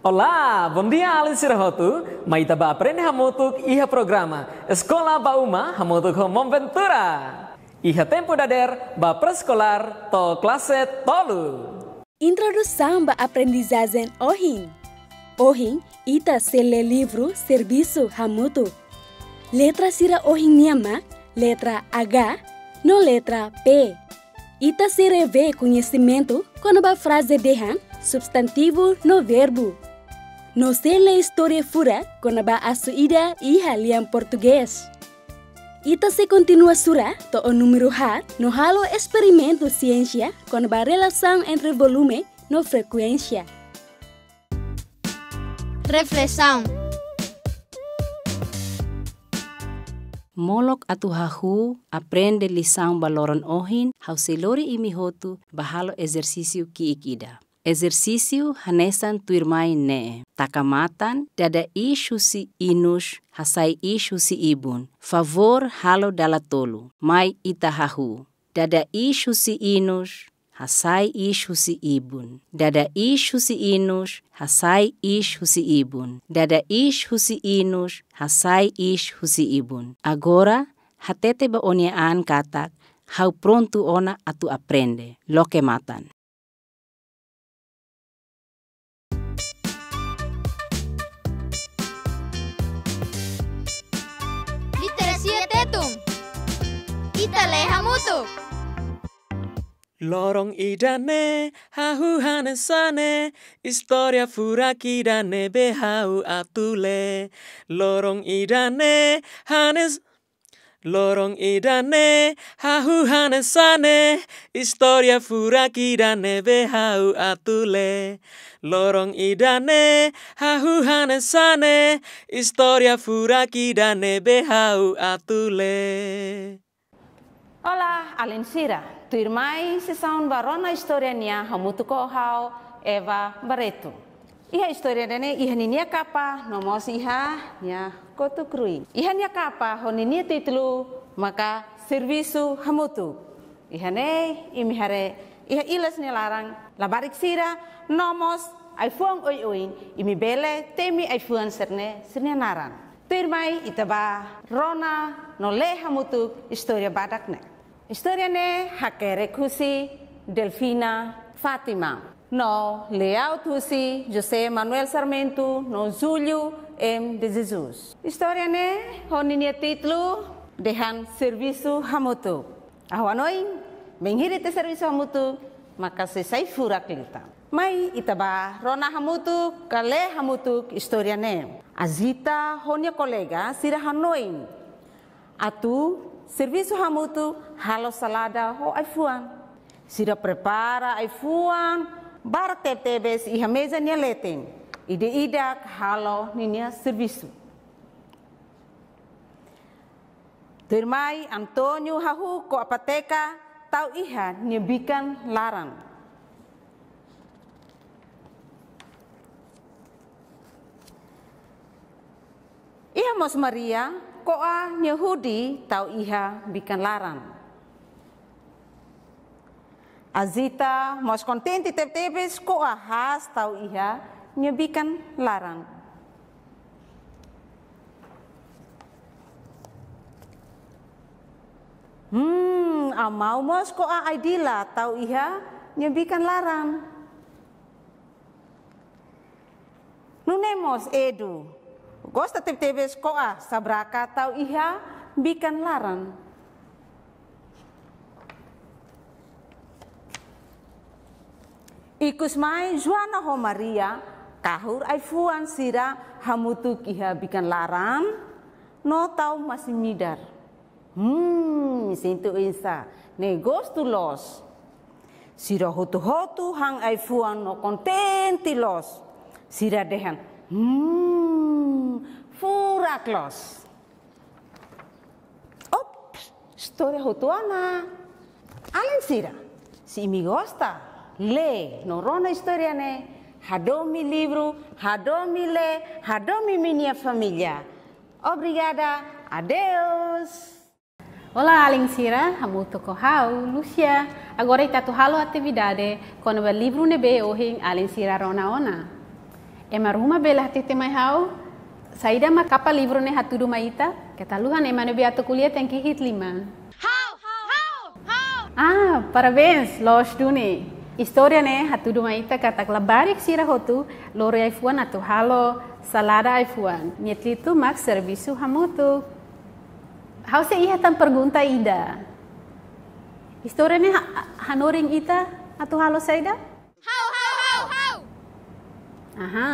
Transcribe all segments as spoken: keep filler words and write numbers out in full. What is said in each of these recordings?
Olá, bondia alin sira hotu, mai ita bá aprende hamutuk iha programa Eskola ba Uma hamutuk ho Mom Ventura. Iha tempu dadeer ba pré-eskolár to'o klase tolu. Introdusaun ba aprendizajen ohin. Ohin, ita sei lee livru Servisu Hamutuk. Letra sira ohin nian mak letra H no letra P. Ita sei revee koñesimentu kona-ba fraze dehan substantivu no verbu. No sei lee istória furak kona-ba asu ida iha lian portugés. Ita sei kontinua sura to'o númeru haat no halo esperimentu siénsia kona-ba relasaun entre volume no frekuénsia. Reflesaun. Molok atu hahú aprende lisaun ba loron ohin, ha'u sei lori imi hotu bá halo ezersísiu ki'ik ida. Ezersísiu hanesan tuirmai ne'e. Taka matan, dada iis husi inus, hasai iis husi ibun. Favór halo dala tolu. Mai ita hahú. Dada iis husi inus, hasai iis husi ibun. Dada iis husi inus, hasai iis husi ibun. Dada iis husi inus, hasai iis husi ibun. Agora, hatete ba ó-nia an katak, ha'u prontu ona atu aprende. Loke matan. Literasia Tetun. Ita lee hamutuk. Loron ida-ne'e, hahú hanesan ne'e, istória furak ida ne'ebé ha'u atu lee. Loron ida-ne'e, hanes- Loron ida-ne'e, hahú hanesan ne'e, istória furak ida ne'ebé ha'u atu lee. Loron ida-ne'e, hahú hanesan ne'e, istória furak ida ne'ebé ha'u atu lee. Olá, alin sira. Tuirmai sesaun ba rona istória nian hamutuk ho ha'u, Eva Barreto. Iha istória ida-ne'e iha ninia kapa no mós iha nia kotuk-ruin. Iha nia kapa ho ninia títulu maka Servisu Hamutuk. Iha ne'e imi haree iha ilas nia laran labarik sira no mós ai-fuan oioin, imi bele temi ai-fuan sira-ne'e sira-nia naran. Tuirmai ita bá rona no lee hamutuk istória badak ne'e. Istória ne'e hakerek husi Delfina Fátima no layout husi José Manuel Sarmento no Júlio M. de Jesus. Istória ne'e ho ninia títulu dehan Servisu Hamutuk. Ha'u hanoin, bainhira ita servisu hamutuk, maka sei sai furak liután. Mai ita bá rona hamutuk, ka lee hamutuk istória ne'e. Azita ho nia kolega sira hanoin atu servisu hamutuk halo salada ho ai-fuan. Sira prepara ai-fuan barak tebetebes iha meza nia leten. Ida-idak halo ninia servisu. Tuirmai António hahú ko'a pateka tau iha nia bikan laran. Iha mós Maria ko'a nia hudi tau iha bikan laran. Azita mós kontente tebetebes ko'a haas tau iha nia bikan laran. Hmm, Amau mós ko'a ai-dila tau iha nia bikan laran. Nune'e mós Edu gosta tebetebes ko'a sabraka tau iha bikan laran. Ikusmai Joana ho Maria kahur ai-fuan sira hamutuk iha bikan laran no tau masin-midar. Hmm, sintu insa, ne'e gostu loos. Sira hotu-hotu han ai-fuan no kontente loos. Sira dehan, hmm, furak loos. Op, istória hotu ona. Alin sira, se imi gosta lee no rona istória ne'e, hadomi livru, hadomi lee, hadomi imi-nia família. Obrigada, adeus. Olá, alin sira, hamutuk ho ha'u, Lúcia. Agora ita atu halo atividade kona-ba livru ne'ebé ohin alin sira rona ona. Ema ruma bele hatete mai ha'u, saida mak kapa livru ne'e hatudu mai ita? Keta haluha ema ne'ebé atu ko'alia tenke hi'it liman. Ha'u, ha'u, ha'u, ha'u. Ah, parabéns, loos duni. Istória ne'e hatudu mai ita katak labarik sira hotu lori ai-fuan atu halo salada ai-fuan. Nia título mak servisu hamutuk. Ha'u sei iha tan pergunta ida. Istória ne'e ha-, hanorin ita atu halo saida? Ha'u, ha'u, ha'u, ha'u. Aha,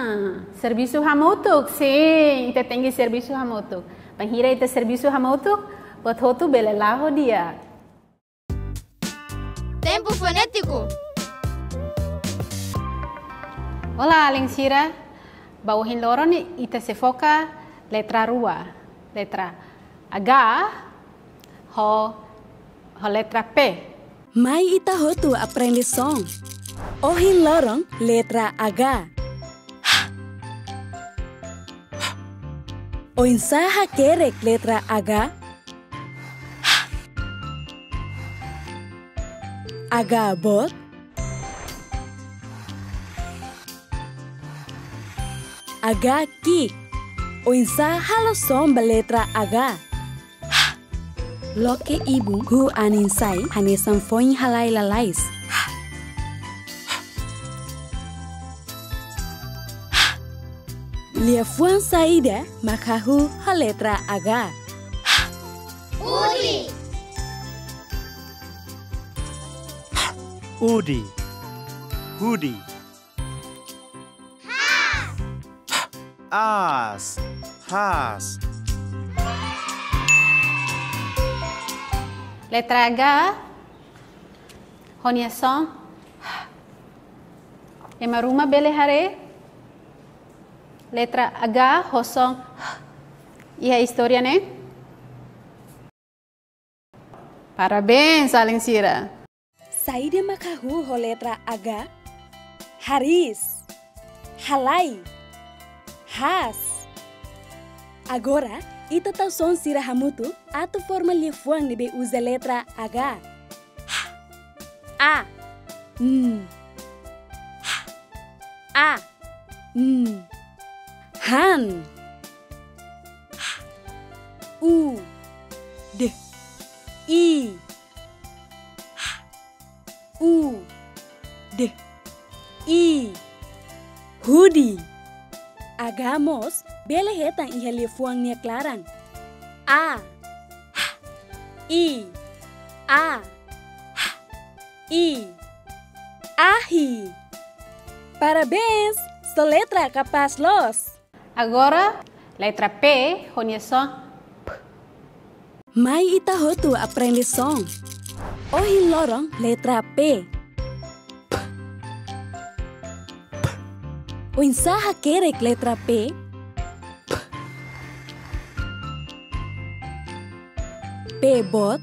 servisu hamutuk, sin, ita tenke servisu hamutuk. Bainhira ita servisu hamutuk, buat hotu bele la'o di'ak. Tempu fonétiku. Olá, alin sira. Ba ohin loron ne'e ita sei foka letra rua. Letra H ho, ho letra P. Mai ita hotu aprende son. Ohin loron letra H. Oinsá hakerek letra H? H boot. H ki'ik. Oinsá halo son ba letra H? Loke ibun, huu anin sai, hanesan foin halai lalais. Liafuan saida mak hahú ho letra H? Hudi. Hudi. Hudi. Aas. Aas. Letra H ho nia son H. Ema ruma bele haree letra H ho son H iha istória ne'e? Parabéns, alin sira. Saida mak hahú ho letra H? Hariis. Halai. Haas. Agora, ita tau son sira hamutuk atu forma liafuan ne'ebé uza letra H. H, a, n. H, a, n. Han. H, u, d, i. H, u, d, i. Hudi. H mós bele hetan iha liafuan nia klaran. A, h, i, a, h, i. Ahi. Parabéns, soletra kapás loos. Agora, letra P ho nia son P. Mai ita hotu aprende son. Ohin loron letra P. P. P. Oinsá hakerek letra P? P. P boot.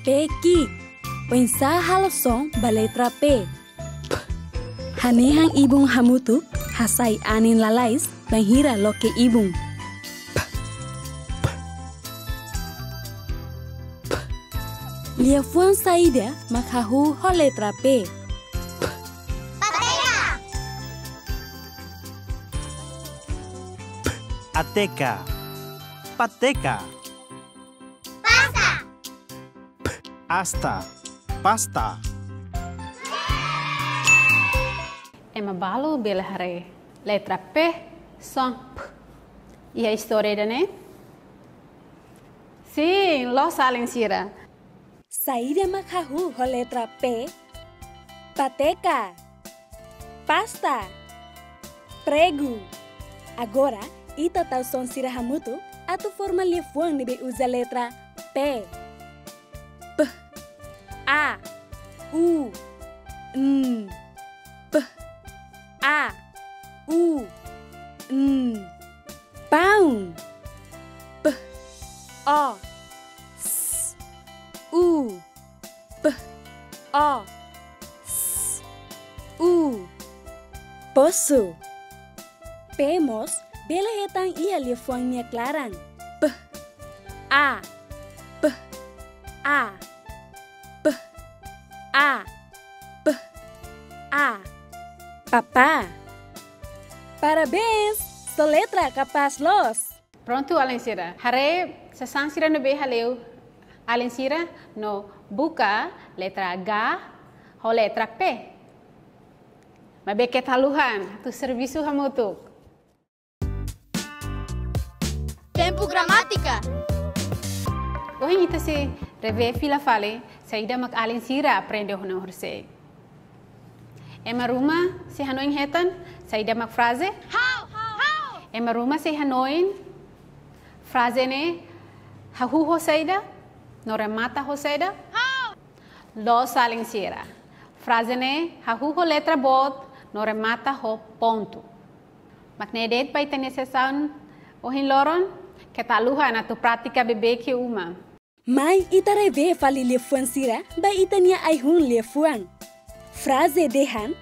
P ki'ik. Oinsá halo son ba letra P? P. Hanehan ibun hamutuk, hasai anin lalais, bainhira loke ibun. P. P. P. Liafuan saida mak hahú ho letra P? P. Pateka. P. Ateka. Pateka. Pasta. P. Asta. Pasta. Ema balu bele haree letra P son P iha istória ida-ne'e? Sin, loos alin sira. Saida mak hahú ho letra P? Pateka. Pasta. Pregu. Agora, ita tau son sira hamutuk atu forma liafuan ne'ebé uza letra P. P, a, u, n. P, a, u, n. Paun. P, o, s, u. P, o, s, u. Posu. P mós bele hetan iha liafuan nia klaran. P, a, p, a, p, A. P, A. Papá. Parabéns! Soletra kapás loos! Prontu, alin sira. Haree sasán sira ne'ebé hale'u alin sira no buka letra H ho letra P. Maibé keta haluha atu servisu hamutuk. Tempu gramátika. Ohin ita sei revee fila fali saida mak alin sira aprende ona horisehik. Ema ruma sei hanoin hetan saida mak fraze? Ha'u, ha'u, ha'u. Ema ruma sei hanoin fraze ne'e hahú ho saida no remata ho saida? Ha'u. Loos, alin sira. Fraze ne'e hahú ho letra boot no remata ho pontu. Mak ne'e de'it ba ita-nia sesaun ohin loron, keta haluha atu pratika beibeik iha uma. Mai ita revee fali liafuan sira ba ita-nia ai-hun liafuan. Fraze dehan,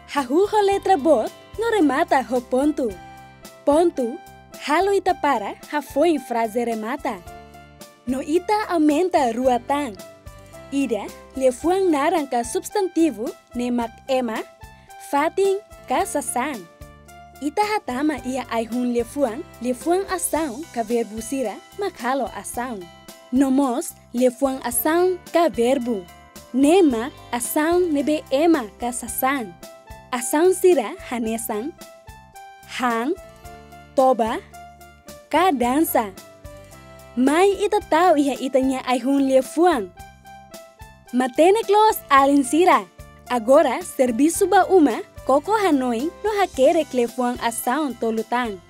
hahú ho letra boot no remata ho pontu. Pontu, halo ita para hafoin fraze remata. No ita aumenta rua tan. Ida, liafuan naran ka substantivu, ne'e mak ema, fatin, ka sasán. Ita hatama iha ai-hun liafuan, liafuan asaun ka verbu sira mak halo asaun. No mós liafuan asaun ka verbu, ne'e mak asaun ne'ebé ema ka sasán. Asaun sira hanesan han, toba, ka dansa. Mai ita tau iha ita-nia ai-hun liafuan. Matenek loos, alin sira. Agora servisu ba uma, koko hanoin no hakerek liafuan asaun tolu tan.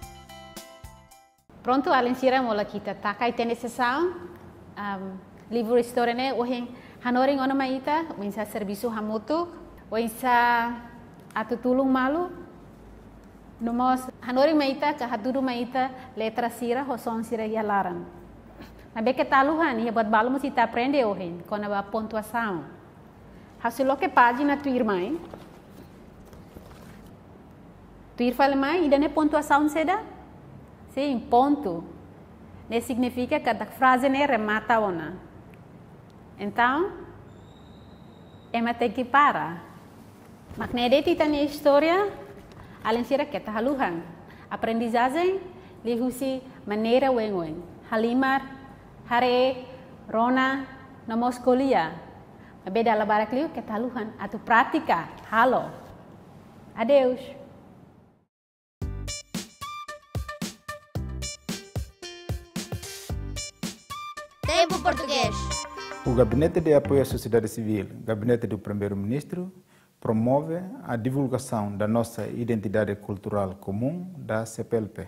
Prontu, alin sira, molok ita taka ita-nia sesaun. Am, livru istória ne'e ohin hanorin ona mai ita oinsá servisu hamutuk, oinsá atu tulun malu. No mós hanorin mai ita ka hatudu mai ita letra sira ho son sira iha laran. Maibé keta haluha, iha buat balu mós ita aprende ohin kona-ba pontuasaun. Ha'u sei loke pájina tuirmai. Tuir fali mai, ida-ne'e pontuasaun saida? Sin, pontu. Ne'e signifika katak fraze ne'e remata ona. Entaun, ema tenke para. Mak ne'e de'it ita-nia istória, alin sira, keta haluha. Aprendizajen liuhusi maneira oioin. Halimar, haree, rona, no mós ko'alia. Maibé dala barak liu keta haluha atu pratika, halo. Adeus. Tempu Portugés. O Gabinete de Apoio à Sociedade Civil, Gabinete do Primeiro-Ministro, promove a divulgação da nossa identidade cultural comum da C P L P.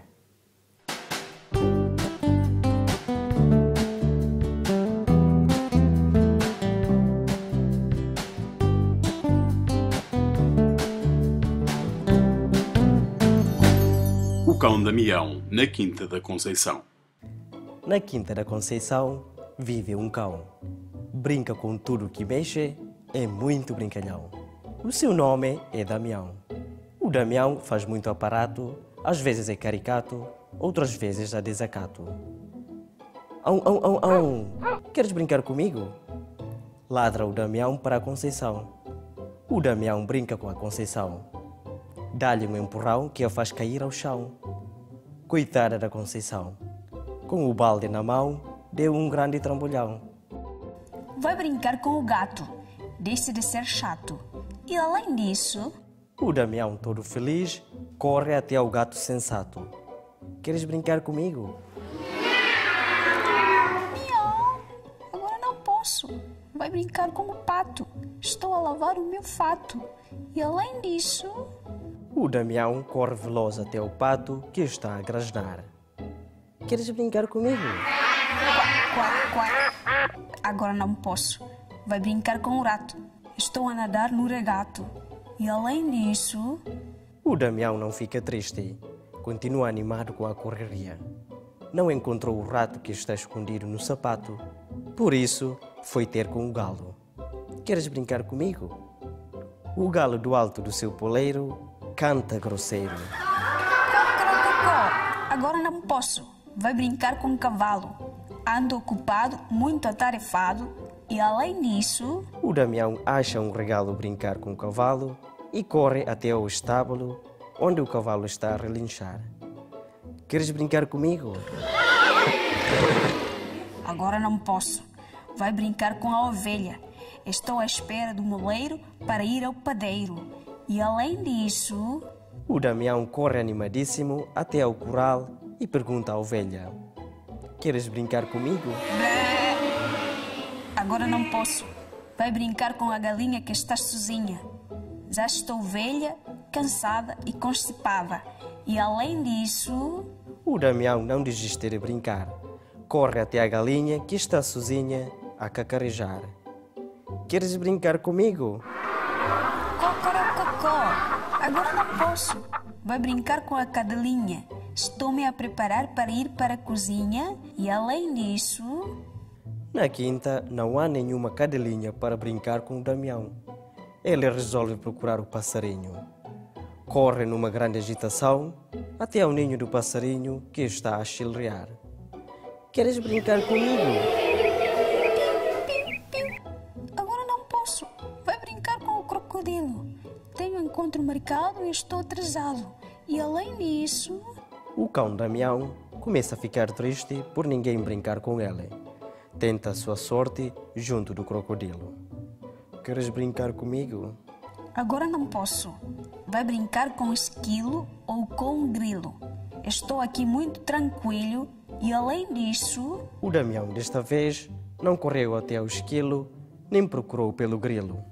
O cão Damião, na Quinta da Conceição. Na Quinta da Conceição vive um cão. Brinca com tudo que mexe, é muito brincalhão. O seu nome é Damião. O Damião faz muito aparato, às vezes é caricato, outras vezes dá desacato. Ão, ão, ão, ão! Queres brincar comigo? Ladra o Damião para a Conceição. O Damião brinca com a Conceição. Dá-lhe um empurrão que a faz cair ao chão. Coitada da Conceição. Com o balde na mão, deu um grande trambolhão. Vai brincar com o gato. Deixe de ser chato. E além disso, O Damião, todo feliz, corre até ao gato sensato. Queres brincar comigo? Miau! Agora não posso. Vai brincar com o pato. Estou a lavar o meu fato. E além disso, O Damião corre veloz até ao pato que está a grasnar. Queres brincar comigo? Quá, quá, quá. Agora não posso. Vai brincar com o rato. Estou a nadar no regato. E além disso, O Damião não fica triste. Continua animado com a correria. Não encontrou o rato que está escondido no sapato. Por isso, foi ter com o galo. Queres brincar comigo? O galo do alto do seu poleiro canta grosseiro. Cocorococó, agora não posso. Vai brincar com o cavalo. Ando ocupado, muito atarefado. E além disso, o Damião acha um regalo brincar com o cavalo e corre até ao estábulo onde o cavalo está a relinchar. Queres brincar comigo? Agora não posso. Vai brincar com a ovelha. Estou à espera do moleiro para ir ao padeiro. E além disso, o Damião corre animadíssimo até ao curral e pergunta à ovelha: Queres brincar comigo? Bé! Agora não posso. Vai brincar com a galinha que está sozinha. Já estou velha, cansada e constipada. E além disso, o Damião não desiste de brincar. Corre até a galinha que está sozinha a cacarejar. Queres brincar comigo? Cocorococó! Agora não posso. Vai brincar com a cadelinha. Estou-me a preparar para ir para a cozinha e, além disso, na quinta, não há nenhuma cadelinha para brincar com o Damião. Ele resolve procurar o passarinho. Corre numa grande agitação até ao ninho do passarinho que está a chilrear. Queres brincar comigo? Piu, piu, piu. Agora não posso. Vai brincar com o crocodilo. Tenho encontro marcado e estou atrasado. E além disso, o cão Damião começa a ficar triste por ninguém brincar com ele. Tenta sua sorte junto do crocodilo. Queres brincar comigo? Agora não posso. Vai brincar com o esquilo ou com o grilo. Estou aqui muito tranquilo e, além disso, o Damião desta vez não correu até ao esquilo, nem procurou pelo grilo.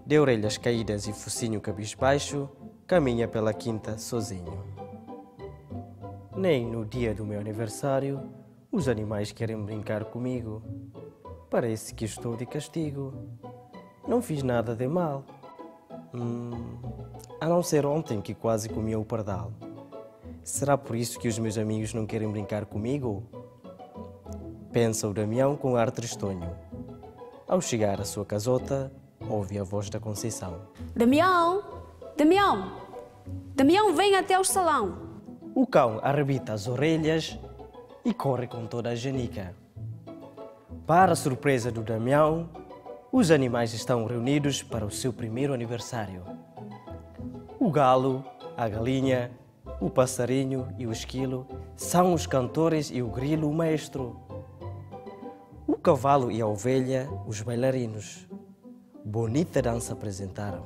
De orelhas caídas e focinho cabisbaixo, caminha pela quinta sozinho. Nem no dia do meu aniversário os animais querem brincar comigo. Parece que estou de castigo. Não fiz nada de mal. Hum, a não ser ontem que quase comi o pardal. Será por isso que os meus amigos não querem brincar comigo? Pensa o Damião com ar tristonho. Ao chegar à sua casota, ouve a voz da Conceição. Damião! Damião! Damião, vem até o salão! O cão arrebita as orelhas e corre com toda a genica. Para surpresa do Damião, os animais estão reunidos para o seu primeiro aniversário. O galo, a galinha, o passarinho e o esquilo são os cantores e o grilo o maestro. O cavalo e a ovelha, os bailarinos. Bonita dança apresentaram.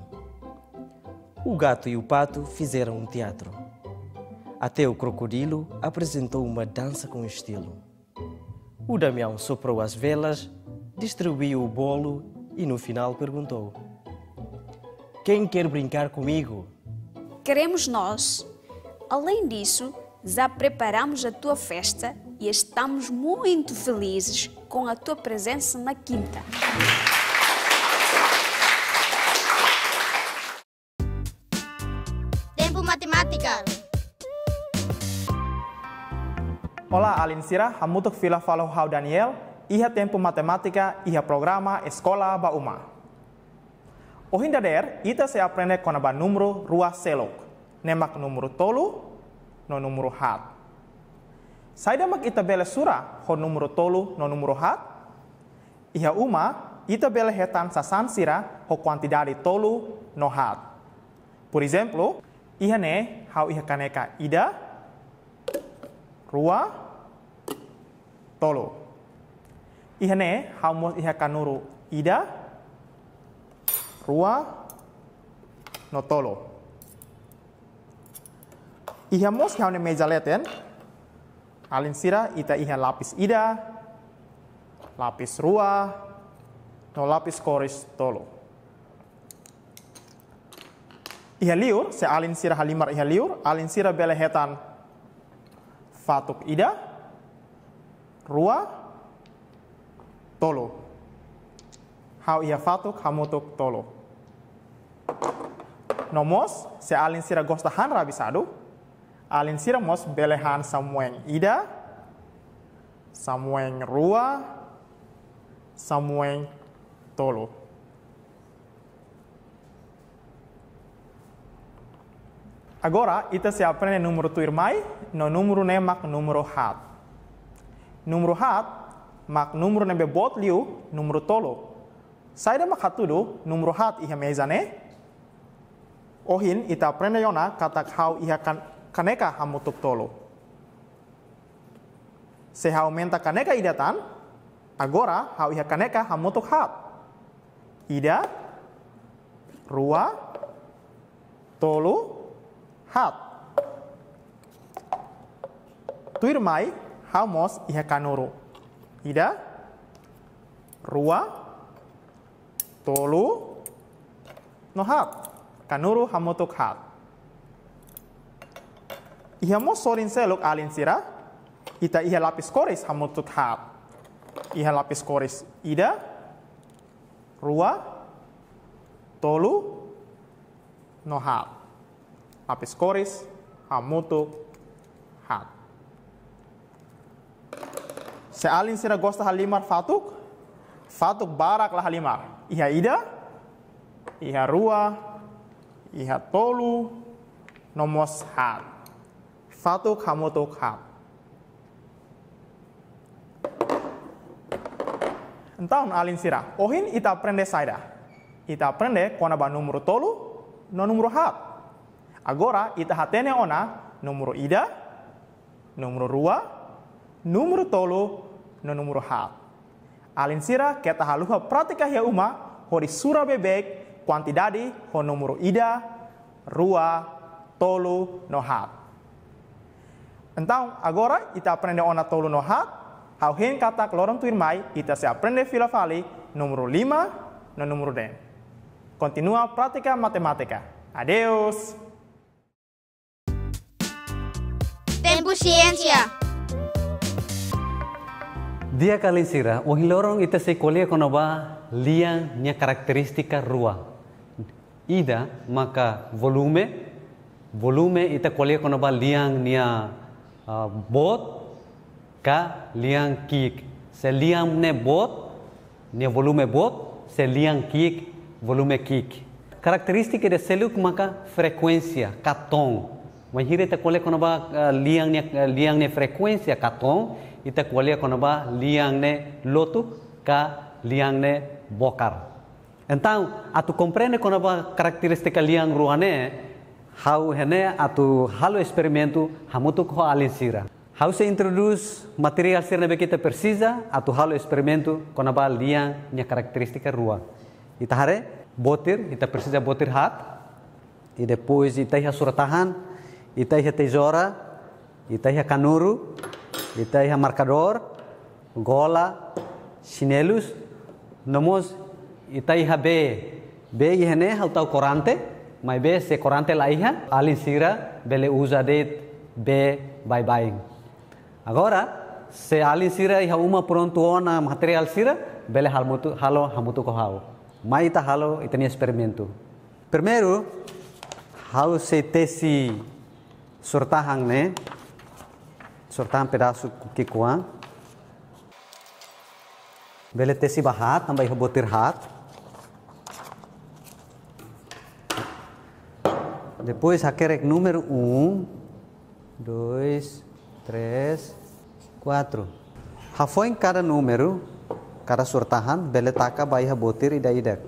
O gato e o pato fizeram um teatro. Até o crocodilo apresentou uma dança com estilo. O Damião soprou as velas, distribuiu o bolo e, no final, perguntou: Quem quer brincar comigo? Queremos nós. Além disso, já preparamos a tua festa e estamos muito felizes com a tua presença na quinta. Tempu Matemátika. Olá, alin sira, hamutuk fila fali ho ha'u Daniel, iha tempu matemátika, iha programa Eskola ba Uma. Ohin dadeer, ita sei aprende kona-ba númeru rua seluk, ne'e mak númeru tolu no númeru haat. Saida mak ita bele sura ho númeru tolu no númeru haat? Iha uma, ita bele hetan sasán sira ho kuantidade tolu no haat. Porezemplu, iha ne'e ha'u iha kaneka ida, rua, tolu. Iha ne'e ha'u mós iha kanuru ida, rua, no tolu. Iha mós iha ha'u-nia meja leten, alin sira, ita iha lapis ida, lapis rua, no lapis kores tolu. Iha liur, se alin sira halimar iha liur, alin sira bele hetan fatuk ida, rua, tolu. Ha'u iha fatuk hamutuk tolu. No mós, se alin sira gosta han rabisadu, alin sira mós bele han samueng ida, samueng rua, samueng tolu. Agora, ita sei aprende númeru tuirmai, no númeru ne'e mak númeru haat. Númeru haat mak númeru ne'ebé boot liu númeru tolu, Saida mak hatudu númeru haat iha meza ne'e? Ohin ita aprende ona katak ha'u iha kan-, kaneka hamutuk tolu. Se ha'u aumenta kaneka ida tan, agora ha'u iha kaneka hamutuk haat. Ida, rua, tolu, haat. Tuirmai, ha'u mós iha kanuru. Ida, rua, tolu, no haat. Kanuru hamutuk haat. Iha mós sorin seluk alin sira, ita iha lapis kores hamutuk haat. Iha lapis kores ida, rua, tolu, no haat. Lapis kores hamutuk haat. Se alin sira gosta halimar fatuk, fatuk barak la halimar. Iha ida, iha rua, iha tolu, no mós haat. Fatuk hamutuk haat. Entaun, alin sira, ohin ita aprende saida? Ita aprende kona-ba númeru tolu no númeru haat. Agora ita hatene ona númeru ida, númeru rua, númeru tolu, no númeru haat. Alin sira, keta haluha pratika iha uma, hodi sura beibeik kuantidade ho númeru ida, rua, tolu, no haat. Entaun, agora ita aprende ona tolu no haat, ha'u hein katak loron tuirmai ita sei aprende fila fali númeru lima no númeru neen. Kontinua pratika matemátika. Adeus! Tempu Siénsia. Di'ak alin sira, ohin loron ita sei ko'alia kona-ba lian nia karakterístika rua. Ida maka volume, volume ita ko'alia kona-ba lian nia, ah, boot ka lian ki'ik. Se lian ne'e boot, nia volume boot, se lian ki'ik, volume ki'ik. Karakterístika ida seluk maka frekuénsia ka ton. Wainhira ita ko'alia kona-ba, eh, lian nia, eh, lian nia frekuénsia ka ton, ita ko'alia kona-ba lian ne'e lotuk ka lian ne'e bokar. Entaun, atu komprende kona-ba karakterístika lian rua ne'e, ha'u iha ne'e atu halo esperimentu hamutuk ho alin sira. Ha'u sei introdús materiál sira ne'ebé ke ita presiza atu halo esperimentu kona-ba lian nia karakterístika rua. Ita haree, botir, ita presiza botir haat. I depois ita iha surat-tahan, ita iha tezoura, ita iha kanuru, ita iha markadór, gola, xinelus, no mós ita iha bee. Bee iha ne'e ha'u tau korante, maibé se korante la iha, alin sira bele uza de'it bee baibain. Agora, se alin sira iha uma prontu ona materiál sira, bele hamutuk, halo hamutuk ho ha'u. Mai ita halo ita-nia esperimentu. Primeiru, ha'u sei tesi surat-tahan ne'e, surat-tahan pedasu ki'ikoan. Bele tesi ba haat, tanba iha botir haat. Depois hakerek númeru um, dois, três, quatro. Hafoin kada númeru, kada surat-tahan, bele taka ba iha botir ida-idak.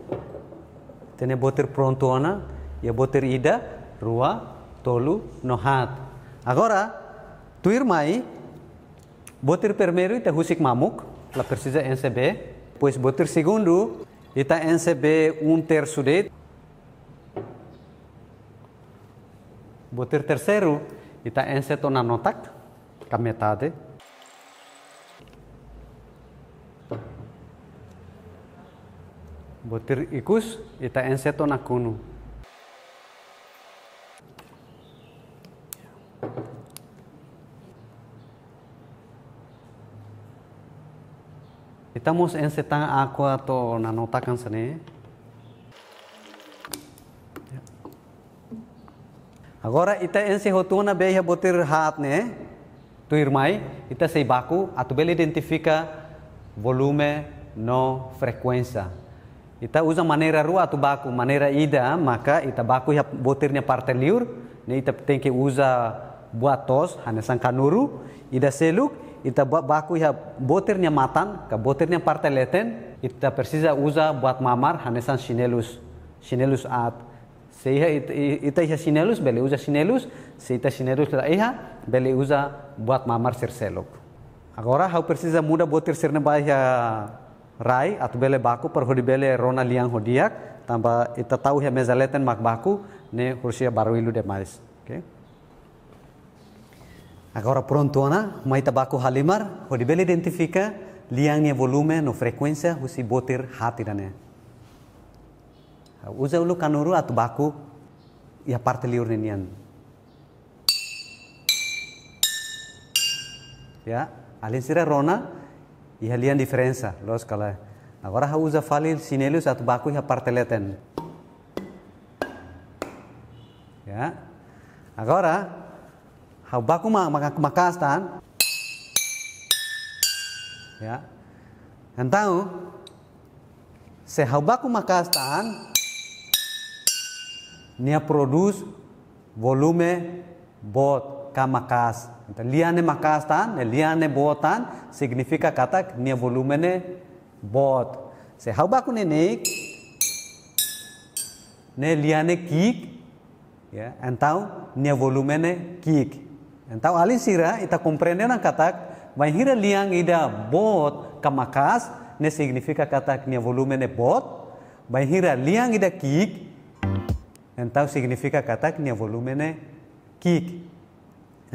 Ita-nia botir prontu ona, iha botir ida, rua, tolu, no haat. Agora, tuirmai, botir primeiru ita husik mamuk, la presiza enxe bee. Depois botir segundu, ita enxe bee um terço de'it. Botir terseiru, ita enxe to'o nanotak, ka metade. Botir ikus, ita enxe to'o nakonu. Ita mós enxe tan aqua to'o nanotak hanesan ne'e. Agora ita enxe hotu ona bee iha botir haat ne'e. Tuirmai, ita sei baku atu bele identifika volume no frekuénsia. Ita uza maneira rua atu baku, maneira ida maka ita baku iha botir nia parte liur, ne'e ita tenke uza buat toos, hanesan kanuru, ida seluk, ita ba-, baku iha botir nia matan, ka botir nia parte leten, Ita presiza uza buat mamar hanesan xinelus, xinelus aat. Se iha it-, i-, ita iha xinelus, bele uza xinelus, se ita xinelus la iha, bele uza buat mamar sira seluk. Agora, ha'u presiza muda botir sira-ne'e ba iha rai, atu bele baku, para hodi bele rona lian ho di'ak, tanba ita tau iha meza leten mak baku, ne'e hosi barullu demais. Oke? Agora prontu ona, mai ita baku halimar, hodi bele identifika lian nia volume no frekuénsia husi botir haat ida-ne'e. Uza uluk kanuru atu baku iha parte liur ninian. Ya, alin sira rona, iha lian diferensa, loos ka lae. Agora ha'u uza fali xinelus atu baku iha parte leten. Ya. Agora, ha'u baku ma-, ma-, maka'as tan. Ya. Entaun, se ha'u baku maka'as tan, nia prodús volume boot ka maka'as. Entaun, lian ne'e maka'as tan, ne'e lian ne'e boot tan, signifika katak nia volume ne'e boot. Se ha'u baku neineik, ne'e lian ne'e ki'ik, ya, entaun nia volume ne'e ki'ik. Entaun alin sira, ita komprende ona katak, bainhira lian ida boot ka maka'as, ne'e signifika katak nia volume ne'e boot, bainhira lian ida ki'ik, entaun signifika katak nia volume ne'e ki'ik.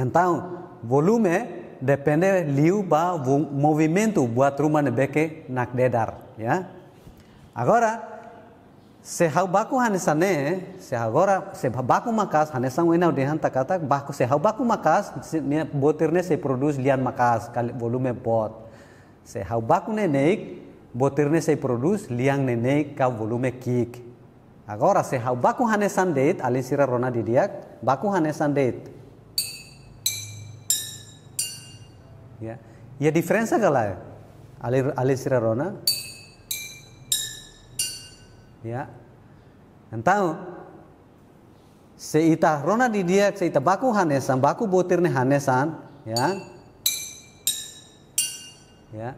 Entaun, volume depende liu ba vo-, movimentu buat ruma ne'ebé ke nakdedar, ya. Agora, se ha'u baku hanesan ne'e, se agora, se ba-, baku maka'as, hanesan ohin ha'u dehan tan katak, baku, se ha'u baku maka'as, se nia botir ne'e sei prodús lian maka'as, ka volume boot. Se ha'u baku neineik, botir ne'e sei prodús lian neineik ka volume ki'ik. Agora, se ha'u baku hanesan de'it, alin sira rona didi'ak, baku hanesan de'it. Ya. Ya, diferensa ka lae? Alin, alin sira rona. Ya. Entaun, se ita rona didi'ak, se ita baku hanesan, baku botir ne'e hanesan, ya. Ya.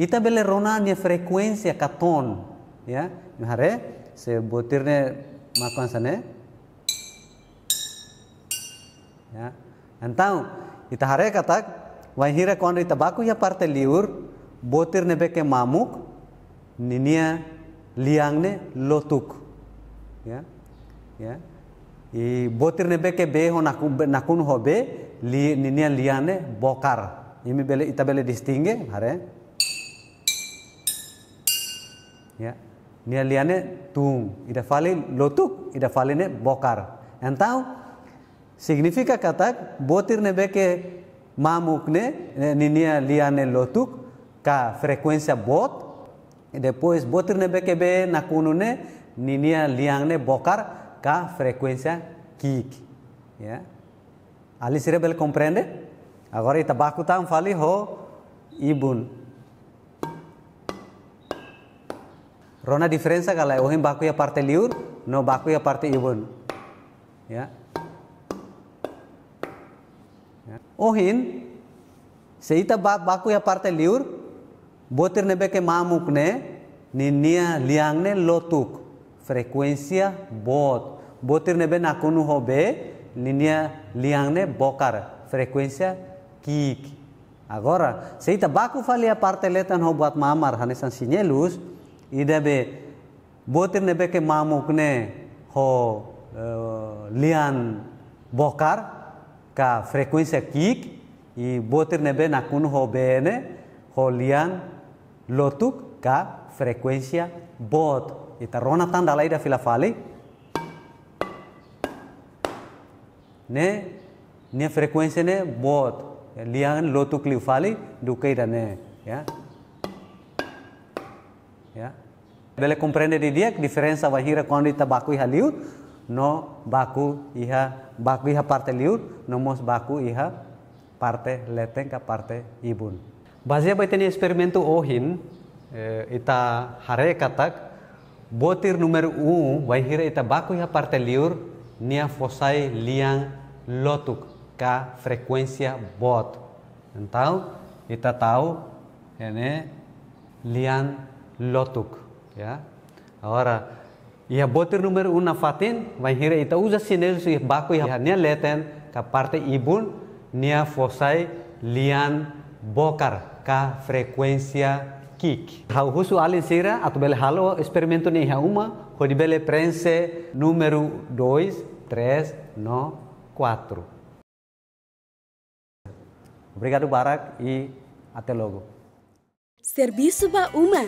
Ita bele rona nia frekuénsia ka ton, ya. Imi haree, se botir ne'e makan sana. Ya. Entaun, ita haree katak, bainhira kuandu ita baku iha parte liur, botir ne'ebé ke mamuk, ninia lian ne'e lotuk. Ya. Ya. I botir ne'ebé ke bee ho naku-, nakonu ho bee, li-, ninia lian ne'e bokar. Imi bele, ita bele distinge, haree. Ya. Nia lian ne'e tun, ida fali lotuk, ida fali ne'e bokar. Entaun, signifika katak, botir ne'ebé ke mamuk ne'e, eh, ninia lian ne'e lotuk, ka frekuénsia boot, i depois botir ne'ebé ke bee nakonu ne'e, ninia lian ne'e bokar, ka frekuénsia ki'ik. Ya. Alin sira bele komprende? Agora ita baku tan fali ho ibun. Rona diferensa ka lae, ohin baku iha parte liur, no baku iha parte ibun. Ya. Ya. Ohin, se ita ba-, baku iha parte liur, botir ne'ebé ke mamuk ne'e, ninia lian ne'e lotuk, frekuénsia boot. Botir ne'ebé nakonu ho bee, ninia lian ne'e bokar, frekuénsia ki'ik. Agora, se ita baku fali iha parte leten ho buat mamar, hanesan xinelus, ida be botir ne'ebé ke mamuk ne'e ho, eh, lian bokar ka frekuénsia ki'ik, i botir ne'ebé nakonu ho bee ne'e ho lian lotuk ka frekuénsia boot. Ita rona tan dala ida fila fali. Ne'e, nia frekuénsia ne'e boot. Ya, lian lotuk liu fali, duké ida-ne'e, ya. Ya. Bele komprende didi'ak diferensa bainhira kuandu ita baku iha liur, no baku iha, baku iha parte liur, no mós baku iha parte leten ka parte ibun. Bazeia ba ita-nia esperimentu ohin, eh, ita haree katak, botir númeru um, bainhira ita baku iha parte liur, nia fó sai lian lotuk ka frekuénsia boot. Entaun, ita tau, ne'e, lian lotuk, ya. Agora, iha botir númeru um nafatin, bainhira ita uza sinezia baku iha nia leten, ka parte ibun, nia fó sai lian bokar, ka frekuénsia ki'ik. Ha'u husu alin sira atu bele halo esperimentu ne'e iha uma, hodi bele prenxe númeru dois, três no quatro. Obrigadu barak i até logo. Servisu ba uma.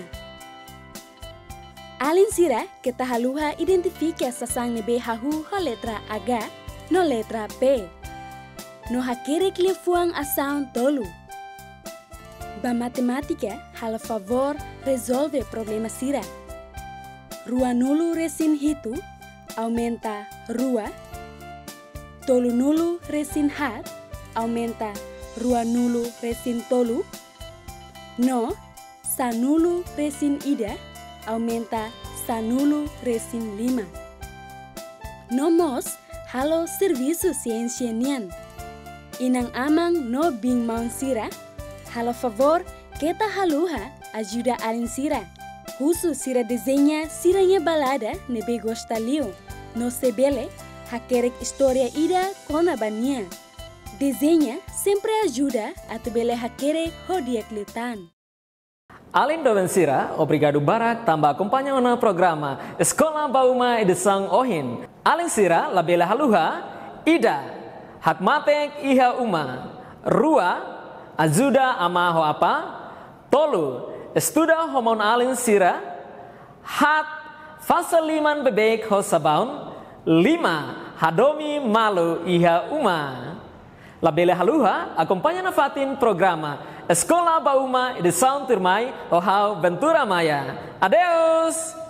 Alin sira, keta haluha identifika sasán ne'ebé hahú ho letra H no letra P. No hakerek liafuan asaun tolu. Ba matemátika, halo favór rezolve problema sira. Ruanulu resin hitu aumenta rua, tolunulu resin haat aumenta ruanulu resin tolu, no sanulu resin ida aumenta sanulu resin lima. No mós halo servisu siénsia nian. Inan-aman no biin-maun sira, halo favór keta haluha ajuda alin sira. Husu sira dezeña sira-nia balada ne'ebé gosta liu, no se bele, hakerek istória ida kona-ba nia. Dezeña sempre ajuda atu bele hakerek ho di'ak liután. Alin doben sira, obrigadu barak tanba akompaña ona programa Eskola ba Uma edisaun ohin. Alin sira labele haluha: ida, hakmatek iha uma; rua, ajuda amá ho apá; tolu, estuda ho maun-alin sira; haat, fase liman beibeik ho sabaun; lima, hadomi malu iha uma. Labele haluha akompaña nafatin programa Eskola ba Uma edisaun tuirmai ho ha'u, Ventura Maia. Adeus!